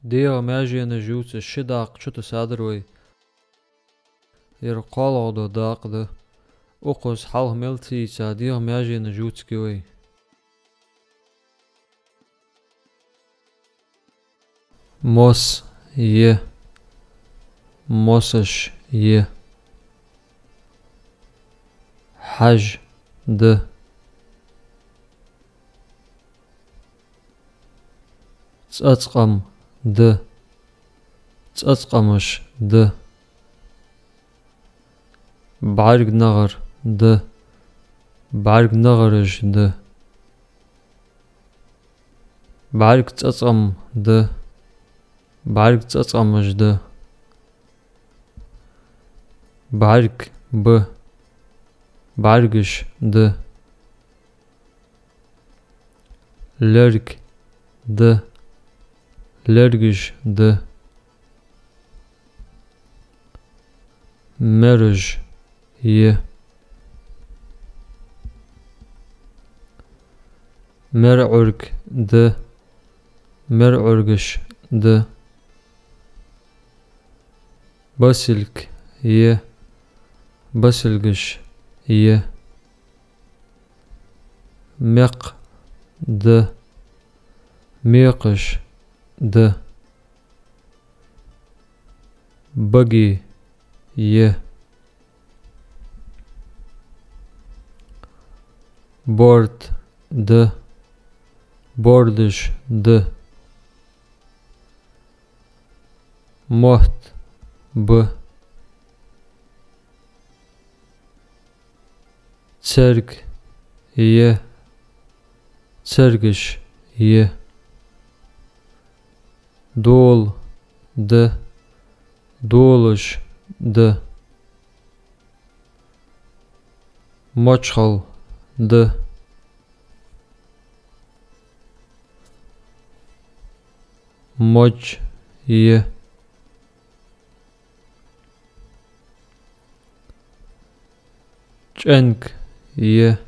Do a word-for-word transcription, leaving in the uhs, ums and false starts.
ДегӀа маьженаш ювцаш ши дакъа чутессадар вай. Ер кхоалагӀа дола дакъа да. Укхаза хьалха мел ца йийца дегӀа маьженаш ювцаргья вай. Мос я. Мосаш я. Хьаж да. ЦӀацкъам да. ЦӀацкъамаш да. БӀаргнагӀар да. БӀаргнагӀараш да. БӀаргцӀацкъам да. БӀаргцӀацкъамаш да. БӀарг ба. БӀаргаш да. Лерг да. Лергаш да. Мераж я. МерӀург да. МерӀургаш да. Басилг я. Басилгаш я. Мекх да. Мекхаш да. Баги я. Борд да. Бордаш да. Мотт ба. Церг я. Цергаш я. Дола да. Долаш да. Мочхал да. Мож я. ЧӀенг я.